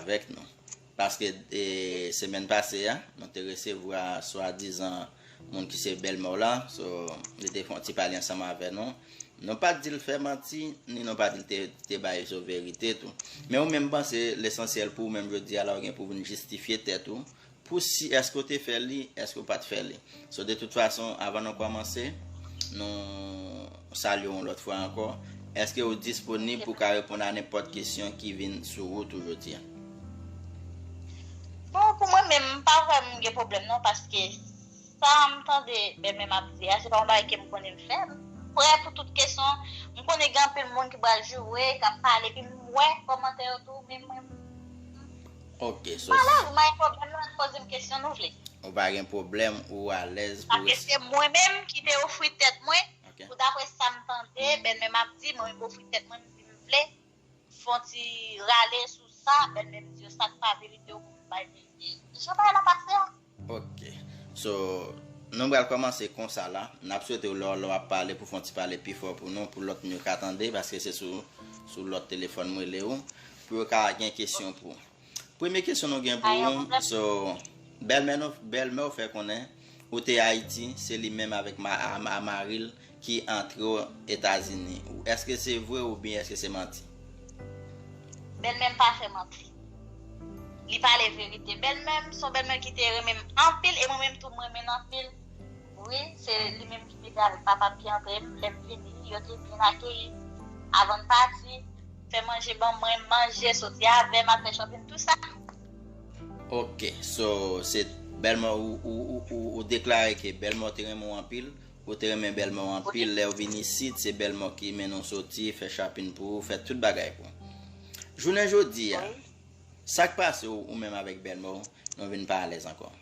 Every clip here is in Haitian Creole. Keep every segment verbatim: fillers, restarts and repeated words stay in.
avèk nou. Paske e, semèn pase a, nou te resevwa swadizan moun ki se bèlmè w la, so, li te fè yon ti pale ansanm avè nou. Nou pa t di l fè manti, ni nou pa t di l te, te bay yo verite tou. Men ou menm panse lesansyèl pou ou menm jodi a la, ou gen pou vin jistifye tèt ou. Pou si èske w te fè li, èske w pa t fè li. So, de tout fason, avan nou kòmanse, nou salye w yon lòt fwa ankò. Èske w disponib pou w ka reponn a nenpòt kesyon ki vin sou wout ou jodi a? Bon, pou mwen menm, m pa kwè m gen pwoblèm non, paske sa m tande bèlmè m ap di a, se pa yon bagay ke m konnen m fè. M prè pou tout kesyon. M konnen gen anpil moun ki pral joure, k ap pale, epi m wè kòmantè yo tou, men mwen, Ok, so. M alèz, m pa gen pwoblèm non, poze m kesyon nou vle. Ou pa gen pwoblèm, ou alèz pou. Paske se mwen menm ki te ofri tèt mwen, pou dapre sa m tande, bèlmè m ap di, mwen menm ofri tèt mwen, m di m vle fè yon ti rale sou sa, bèlmè m di yo sa k pa verite yo pou m bay verite. Jan bagay la pase a. Ok. So, nou pral kòmanse konsa la. N ap swete w lè w ap pale pou fè yon ti pale pi fò pou nou, pou lòt moun yo ka tande, paske se sou, sou lòt telefòn m rele w, pou yo ka gen kesyon pou ou. Premye kesyon nou gen pou ou, so, bèlmè nou, bèlmè w fè konnen ou te Ayiti, se li menm avèk ma, a, a mari l ki antre w Etazini. Èske se vre oubyen èske se manti? Bèlmè m pa fè manti. Li pale verite. Bèlmè m se yon bèlmè ki te renmen m anpil e mwen menm tou m renmen l anpil. Wi, se li menm ki mete avèk papa m ki antre m. Lè m vini, yo te byen akeyi. Avan n pati, fè manje ban mwen, m manje, soti avè m, al fè shopping, tout sa. Ok, so, se bèlmè w, ou, ou, ou, ou deklare ke bèlmè w te renmen w anpil, ou te renmen bèlmè w anpil, lè w vin isit, se bèlmè w ki mennen w soti, fè shopping pou ou, fè tout bagay pou ou. Jounen jodi a, sa k pase w, ou menm avèk bèlmè w, nou vin pa alèz ankò?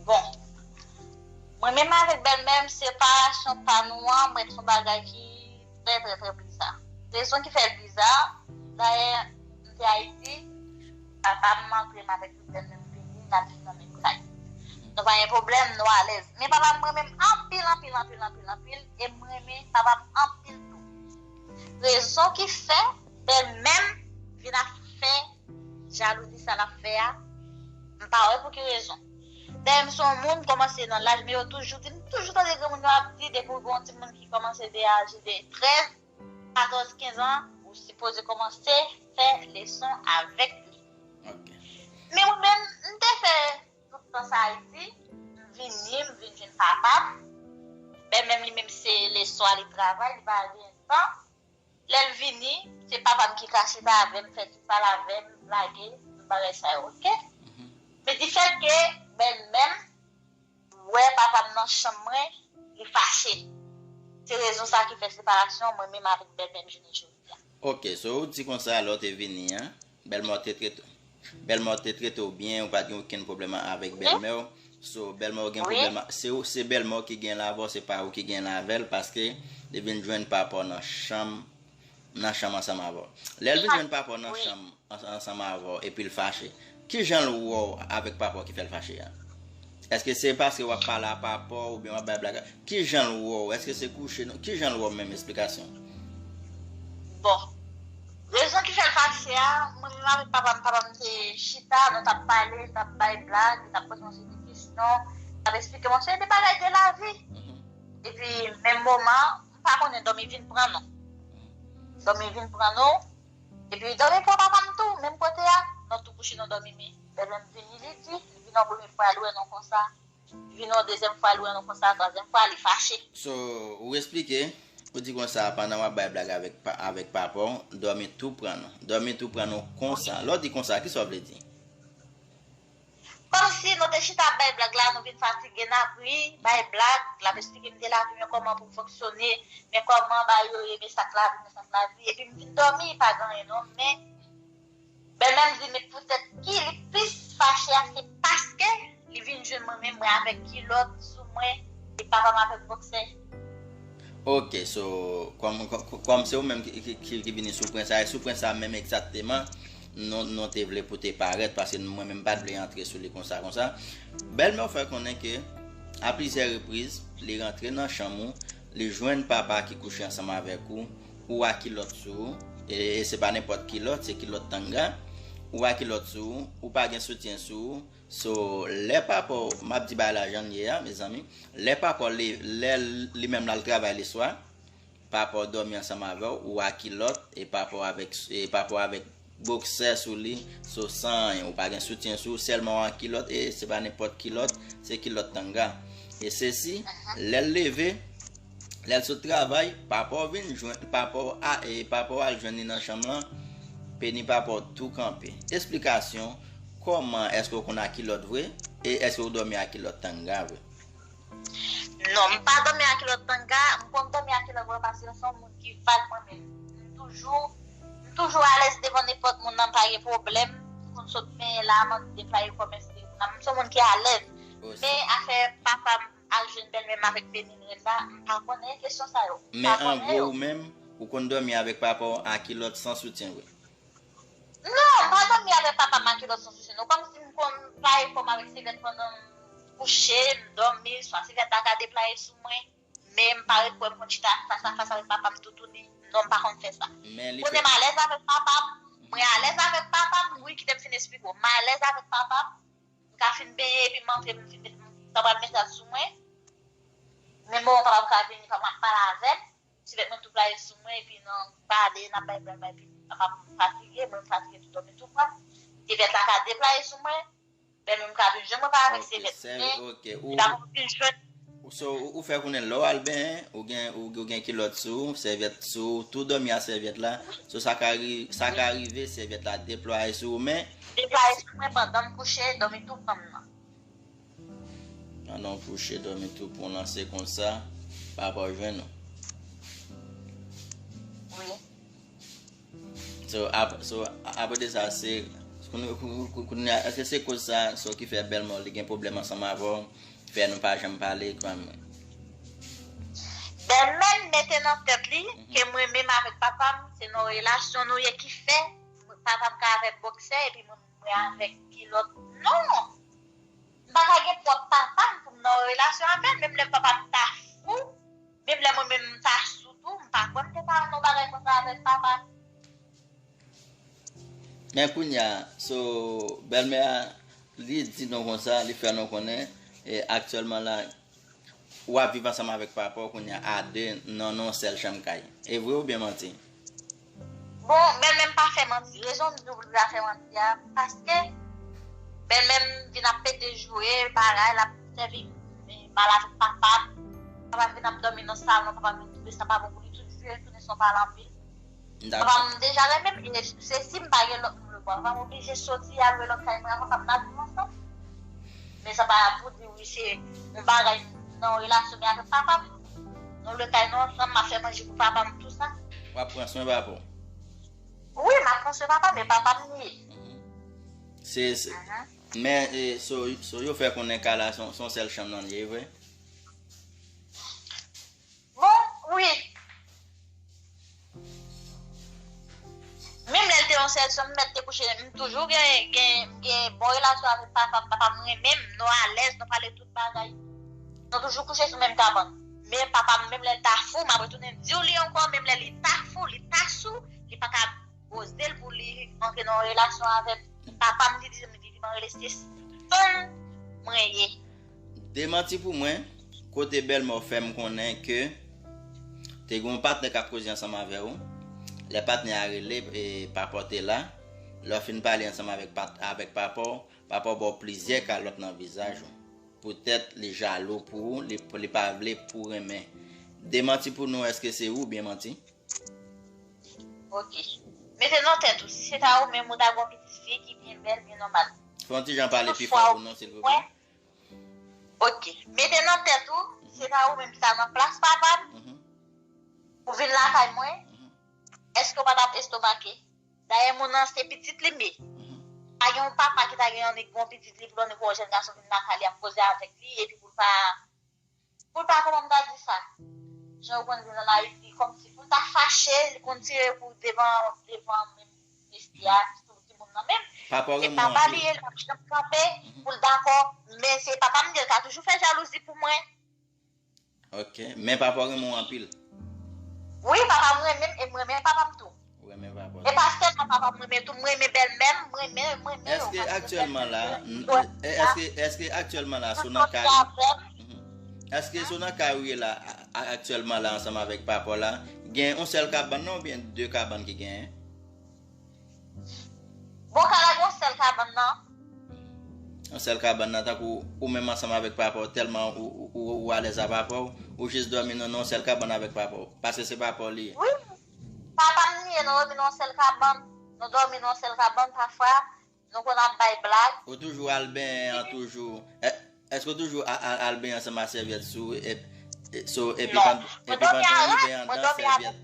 Bon, mwen menm avèk bèlmè m, separasyon pa nou an, mwen, se yon bagay ki trè, trè, trè biza. Rezon ki fè l biza, dayè, m te Ayiti, papa m antre m avèk tout bèlmè m vini, n ap viv nan menm kay. Nou pa gen pwoblèm, nou alèz. Men papa m renmen m anpil, anpil, anpil, anpil, anpil, e m renmen papa m anpil tou. Rezon ki fè bèlmè m vin ap fè jalouzi sa l ap fè a, m pa wè pou ki rezon. Dayè, m se yon moun, m kòmanse nan laj, men yo toujou di, m toujou tande granmoun yo ap di, depi w gen yon timoun ki kòmanse de aje de trèz, katòz, kenz an, ou sipoze kòmanse fè leson avèk li. Men mwen menm, m te fè tout tan sa Ayiti, m vini, m vin jwenn papa m. Bèlmè m li menm se leswa li travay, li pa gen tan. Lè l vini, se papa m ki ka chita avè m, fè ti pale avè m, blage, tout bagay sa yo, oke? Men difèt ke bèlmè m wè papa m nan chanm mwen, li fache. Se rezon sa ki fè separasyon mwen menm avèk bèlmè m jounen jodi a. Oke, so ou di konsa lè w te vini an, bèlmè w te trete, bèlmè w te trete w byen, ou pa t gen okenn pwoblèm avèk bèlmè w. So, bèlmè w gen pwoblèm, se ou, se bèlmè w ki gen l avè w, se pa ou ki gen l avè l, paske li vin jwenn papa w nan chanm, nan chanm ansanm avè w. Lè l vin jwenn papa w nan chanm, ansanm avè w epi l fache. Kijan l wè w avèk papa w ki fè l fache a? Èske se paske w ap pale a papa w oubyen w ap bay blag? Kijan l wè w? Èske se kouche? Non, kijan l wè w menm? Esplikasyon. Bon, rezon ki fè l fache a, mwen menm avèk papa m, papa m te chita, nou t ap pale, l t ap bay blag, li t ap poze yon seri de kesyon, l t ap esplike m yon seri de bagay de lavi. Epi, menm moman, m pa konnen, dòmi vin pran nou. Dòmi vin pran nou. Epi dòmi pran papa m tou, menm kote a, nou tou kouche nou dòmi, men bèlmè m vini, li di, li vin yon premye fwa, li wè nou konsa, li vin yon dezyèm fwa, li wè nou konsa, twazyèm fwa, li fache. So, ou esplike, ou di konsa, pandan w ap bay blag avèk, avèk papa w, dòmi tou pran nou. Dòmi tou pran nou konsa. Lè w di konsa, kisa w vle di? Kòmsi nou te chita ap bay blag la, nou vin fatige, n ap ri, bay blag, l ap esplike m de lavi, men kòman pou m fonksyone, men kòman bagay yo ye, men sa k lavi, men sa k lavi. Epi m vin dòmi, pa gen anyen non, men bèlmè m di, men poutèt ki li plis fache a, se paske li vin jwenn mwen menm, mwen avèk kilòt sou mwen, e papa m avèk bòksè. Ok, so, kòm, kòm, kòm se ou menm ki, ki, ki, ki vini sou pwen sa, e sou pwen sa menm egzakteman, nou, nou te vle pou te parèt, paske mwen menm m pa t vle antre sou li konsa, konsa. Bèlmè w fè konnen ke, a plizyè repriz, li rantre nan chanm ou, li jwenn papa ki kouche ansanm avèk ou, ou a kilòt sou ou, E, e se pa nenpòt kilòt, se kilòt tanga. Ou a kilòt sou ou, ou pa gen soutyen sou ou. So, lè papa w, m ap di bagay la jan l ye a, mezanmi. Lè papa w, li, lè li menm l al travay leswa, papa w dòmi ansanm avè w, ou a kilòt, e papa w avèk, e papa w avèk boksè sou li, so, san anyen, ou pa gen soutyen sou ou, sèlman w a kilòt, e se pa nenpòt kilòt, se kilòt tanga. E sesi, lè l leve, lè l sot travay, papa w vin jwenn, papa w a, e papa w al jwenn li nan chanm lan, peni papa w tou kanpe. Esplikasyon, kòman èske w konn a kilòt vre? E èske w dòmi a kilòt tanga vre? Non, m pa dòmi a kilòt tanga, m konn dòmi a kilòt vre paske m se yon moun ki vag mwen menm. M toujou, m toujou alèz devan nenpòt moun nan, m pa gen pwoblèm. M konn sot benyen la, m annik deplaye kò m, etsetera. M se yon moun ki alèz. Men afè papa m al jwenn bèlmè m avèk peni rèd la, m pa konnen kesyon sa yo. M pa Men an konnen gwo, yo. Ou menm, ou konn dòmi avèk papa w a kilòt san soutyen vre? Non, m pa dòmi avèk papa m a kilòt san soutyen non. Kòmsi m konn playe kò m avèk sèvyèt pandan m kouche, m dòmi, swa sèvyèt la ka deplaye sou mwen. Men m pa ret kwè m konn chita fas a fas avèk papa m toutouni. Non, m pa konn fè sa. Men li Konnen fè m alèz avèk papa m. Mwen alèz avèk papa m, wi, kite m fin esplike w. M alèz avèk papa m. M ka fin benyen epi m antre, m fin met m, sa pral mete sou mwen. Men bon, papa m ka vini, papa m ap pale avè m. Sèvyèt mwen tou playe sou mwen, epi nan pale, n ap bay bèlmè, epi papa m fatige, mwen m fatige tou, dòmi tou pran. Sèvyèt la ka deplaye sou mwen, bèlmè m ka vin jwenn mwen pa avèk Ok, sèvyèt. sèvi, Men, ok. Ou, li pa ou, konn vin jwenn. ou- so, ou, ou fè konnen lè w al benyen, ou gen, ou, ou gen kilòt sou ou, sèvyèt sou ou, tou dòmi a sèvyèt la. So, sa ka, ri- sa ka rive, sèvyèt la deplwaye sou ou, men Deplaye sou mwen pandan m kouche, dòmi tou pran m nan. Pandan w kouche, dòmi tou pran w lanse konsa, papa w jwenn ou. Wi. So, ap, so, apre de sa, se, kounye, kou- kou- kounye a, èske se koz sa, so ki fè bèlmè w, li gen pwoblèm ansanm avè w, fè nou pa janm pale, kòm Bèlmè m mete nan tèt li ke mwen menm avèk papa m, se nan relasyon nou ye ki fè papa m ka avèk boksè, epi mwen, mwen avèk kilòt. Non! M pa ka gen pwòp papa m pou m nan yon relasyon avè l, menm lè papa m ta fou, menm lè mwen menm m ta sou tou, m pa kwè m te ka nan yon bagay konsa avèk papa m. Men kounye a, so, bèlmè a, li di nou konsa, li fè nou konnen, e aktyèlman la, w ap viv ansanm avèk papa w kounye a, a de, nan, nan yon sèl chanm kay. E vre oubyen manti? Bon, bèlmè m pa fè manti. Rezon m di w pou l pa fè manti a, paske bèlmè m vin ap pete joure, bagay, l ap sèvi mal avèk papa m. Papa m vin ap dòmi nan salon, papa m vin twouve sa pa bon pou li, tout jou yo tounen son pale anpil. Papa m deja renmen m, e se si m pa gen lòt moun le bò. Papa m oblije soti al lwe lòt kay mwen avan, pa m ta viv ansanm. Men sa pa pou di wi se yon bagay nan yon relasyon men avèk papa m. Nou lwe kay nou ansanm, m ap fè manje pou papa m, tou sa. W ap pran swen papa w? Wi, m ap pran swen papa m, e papa m li ye. Se, se, men, e, so, so yo fè konnen kay la se yon, se yon sèl chanm nan li ye, vre? Bon, wi. Menm lè l te yon sèl chanm, m mèt te kouche, m toujou gen, gen, gen bon relasyon avèk papa m. Papa m renmen m, nou alèz, nou pale tout bagay. Nou toujou kouche sou menm kabann. Men papa m, menm lè l ta fou, m ap retounen di w li ankò, menm lè li ta fou, li ta sou, li pa ka poze l pou li antre nan yon relasyon avèk papa m, li di m li vivan rete sèl mwen ye. Demanti pou mwen, kote bèlmè w fè m konnen ke te gen yon patnè k ap koze ansanm avè w. Lè patnè a rele, e, papa w te la. Lè w fin pale ansanm avèk, pat- avèk papa w, papa w ba w plizyè kalòt nan vizaj ou. Poutèt li jalou pou ou, li, li pa vle pou w renmen. Demanti pou nou, èske se ou oubyen manti? Ok. Mete nan tèt ou, si se ta ou menm, ou ta gen yon pitit fi ki byen bèl, byen nòmal. Fè yon ti jan pale pi fò pou nou, silvouplè. Ok. Mete nan tèt ou, si se ta ou menm ki ta nan plas papa m, ou vin lakay mwen, èske w pa t ap estomake? Dayè, moun nan se pitit li m ye. Pa gen yon papa ki ta gen annik yon pitit li pou l annik wè yon jèn gason vin lakay li ap koze avèk li, epi pou l pa Pou l pa, kòman m ta di sa? Jan yo konn di l ann Ayiti, kòmsi pou l ta fache, li konn tire kou devan, devan menm mesye a, sou timoun nan menm. Papa w renmen w anpil. Se papa li ye, l p ap janm kanpe pou l dakò, men se papa m li ye, l ka toujou fè jalouzi pou mwen. Ok, men papa w renmen w anpil. Wi, papa m renmen m, e m renmen papa m tou. Ou renmen papa. E pa sèlman papa m renmen tou, m renmen bèlmè m, m renmen, m renmen yo. Èske aktyèlman la, èske, èske aktyèlman la, si w nan kay, èske si w nan kay ou ye la, aktyèlman la, ansanm avèk papa w la, gen yon sèl kabann nan oubyen de kabann ki genyen? Bon, ka la gen yon sèl kabann nan. Yon sèl kabann nan, tankou ou menm ansanm avèk papa w, tèlman ou, ou, ou, ou alèz a papa w, ou jis dòmi nan, nan yon sèl kabann avèk papa w. Paske se papa w li ye. Wi, papa m li ye, nou dòmi nan yon sèl kabann. Nou dòmi nan yon sèl kabann, pafwa, nou konn ap bay blag. Ou toujou al benyen an, toujou. Èske ou toujou al benyen ansanm ak sèvyèt sou, epi pandan ou rive anndan sèvyèt?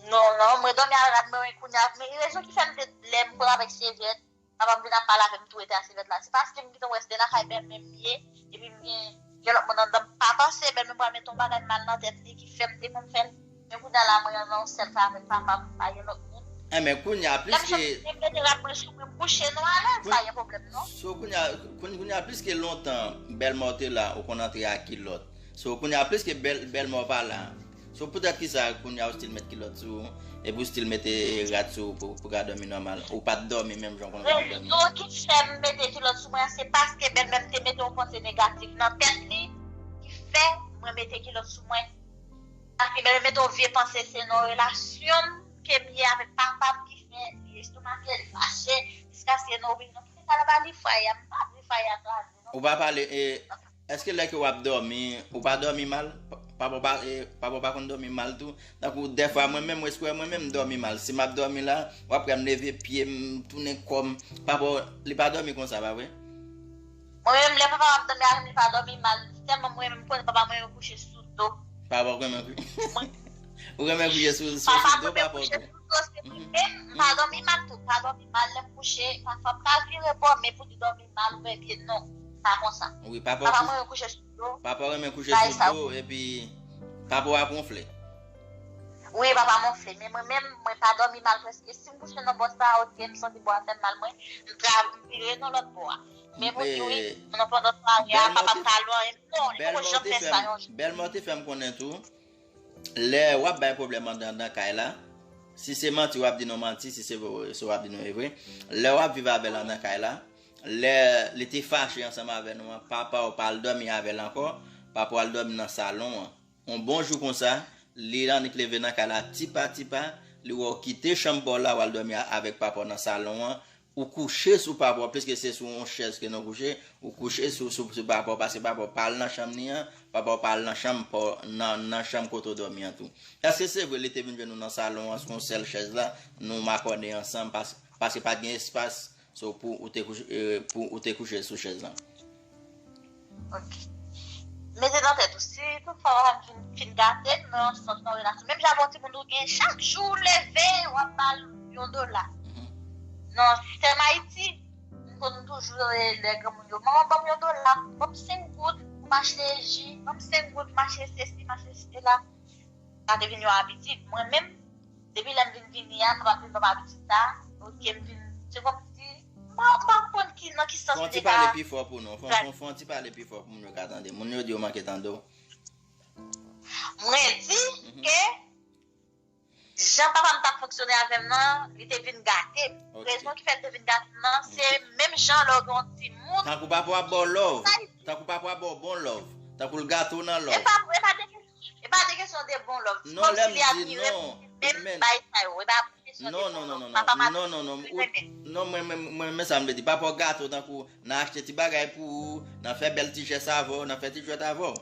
Non, non, mwen dòmi a rad mwen, kounye a, men rezon ki fè m te lè m konn avèk sèvyèt, papa m vin ap pale avè m tou, rete a sèvyèt la. Se paske m gentan wè se de lakay bèlmè m ye, epi m gen, gen lòt moun anndan, m pa panse bèlmè m pral mete yon bagay mal nan tèt li ki fè m te konn fè l. Men kounye a la, mwen nan yon sèl kay avèk papa m, pa gen lòt moun. Enben, kounye a, piske m mete rad mwen sou mwen, m kouche, nou alèz, pa gen pwoblèm, non. So, kounye a, kounye a, piske lontan, bèlmè w te la, ou konn antre ak kilòt. So, kounye a, piske bèl, bèlmè w pa la. So, poutèt ki sa, kounye a, ou still met kilòt sou ou, epi ou still mete rad sou ou pou, pou ka dòmi nòmal. Ou pa t dòmi menm jan w konn dòmi. Rezon ki fè m mete kilòt sou mwen, se paske bèlmè m te mete yon panse negatif nan tèt li, ki fè mwen mete kilòt sou mwen. Paske bèlmè mete yon vye panse, se nan relasyon m ke m ye avèk papa m ki fè li estomake, li fache, jiskaske nou vin nan kite sa la ba li faya, m pa vle faya kraze, non. Ou pa pale, e, èske lè ke w ap dòmi, ou pa dòmi mal? Pa, papa w pa, e, papa w pa konn dòmi mal tou? Tankou dèfwa, mwen menm, w kwè mwen menm m dòmi mal. Si m ap dòmi la, w ap wè m leve pye m, tounen kò m. Papa w, li pa dòmi konsa, pa vre? Mwen menm, lè papa m ap dòmi avè m, li pa dòmi mal. Sèlman mwen menm, m konnen papa mwen renmen kouche sou do. Papa w renmen kouche. Ou renmen kouche sou, sou, sou do papa w tou? Papa mwen renmen kouche sou do, se li menm, m pa dòmi mal tou. M pa dòmi mal lè m kouche. Pafwa, m ka vire bò, men pou di dòmi mal, ouvè pye, non. Pa konsa. Wi, papa w kouche. Papa mwen renmen kouche sou do. Papa w renmen kouche sou do, epi papa w ap wonfle. Wi, papa m wonfle. Men mwen menm, mwen pa dòmi mal prèske. Si m kouche nan bò sa, oke, m santi bò a fè m mal, mwen, m tra-, m vire nan lòt bò a. Men pou di wi, nan pandan sware a, papa m ka lwen, non, li poko janm fè sa yon jou. Bèlmè w te fè m konnen tou, lè w ap bay pwoblèm anndan, anndan kay la, si se manti w ap di nou manti, si se vre, se w ap di nou e vre. Lè w ap viv avè l anndan kay la, lè li te fache ansanm avè nou an, papa w pa al dòmi avè l ankò, papa w al dòmi nan salon an. Yon bon jou konsa, li annik leve nan kay la tipa tipa, li wè w kite chanm pa w la, w al dòmi a-, avèk papa w nan salon an, ou kouche sou papa w, piske se sou yon chèz ke nou kouche, ou kouche sou, sou, sou papa w, paske papa w pa al nan chanm li an, papa w pa al nan chanm pa w, nan, nan chanm kote w dòmi an tou. Èske se vre li te vin jwenn ou nan salon an sou yon sèl chèz la, nou makònen ansanm, pas-, paske pa t gen espas, so pou ou te kouche, e, pou ou te kouche sou chèz lan? Ok. Mete nan tèt ou, si toutfwa w ap fin, fin gate m nan yon sans nan relasyon, menm jan avè yon timoun ou gen, chak jou w leve, w ap ba l yon dola. Nan sistèm Ayiti, m konn toujou rele granmoun yo, manman, ban m yon dola, ban m senk goud pou m achte ji, ban m senk goud pou m achte sesi, m achte sela. Sa te vin yon abitid. Mwen menm, depi lè m vin vini a, m ap vin ban m abitid sa, oke, m vin, se kòmsi, m pa, m pa konn ki, nan ki sans m te ka. Fè yon ti pale pi fò pou nou. Fè, fè, fè yon ti pale pi fò pou moun yo ka tande. Moun yo di yo manke tande w. Mwen di ke jan papa m t ap fonksyone avè m nan, li te vin gate m. Ok. Rezon ki fè l te vin gate m nan, se menm jan lè w gen yon timoun. Tankou papa w ap ba w love. Tankou papa w ap ba w bon love. Tankou l gate w nan love. E pa, e pa de, e pa de kesyon de bon love. Non, lè m di non, menm bay sa yo. E pa kesyon de bon love. Non, non, non, non, non. Papa m ap, non, non, non. Ou, non, mwen, mwen, mwen, mwen, sa m vle di. Papa w gate w tankou nan achte ti bagay pou ou, nan fè bèl ti jès avè w, nan fè ti jwèt avè w.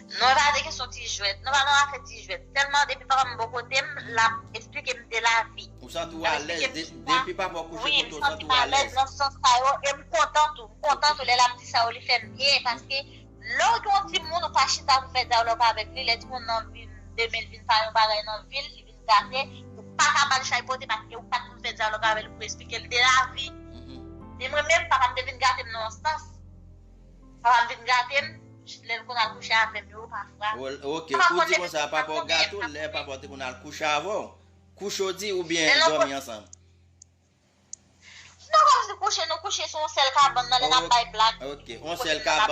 Non, e pa de kesyon ti jwèt. Non, pa nan afè ti jwèt. Sèlman depi papa m bò kote m, l ap esplike m de lavi. Ou santi w alèz, depi papa w kouche kote w, ou santi w alèz. Wi, m santi m alèz nan sans sa yo, e m kontan tou. M kontan tou lè l ap di sa yo, li fè m byen, paske lè w gen yon timoun, ou pa chita pou fè dyalòg avèk li, lè timoun nan vin, demen l vin fè yon bagay nan vi l, li vin gate, ou pa ka ba l chay pote paske ou pa t konn fè dyalòg avè l pou esplike l de lavi. Mhm. Men mwen menm, papa m te vin gate m nan yon sans. Papa m vin gate m, lè l konn al kouche avè m yo, pafwa. O-, ok, ou di konsa, papa w gate w lè papa w te konn al kouche avè w? Kouche w di oubyen dòmi ansanm? Non, kòmsi kouche, nou kouche sou yon sèl kabann nan, lè n ap bay blag. Ok, yon sèl kabann.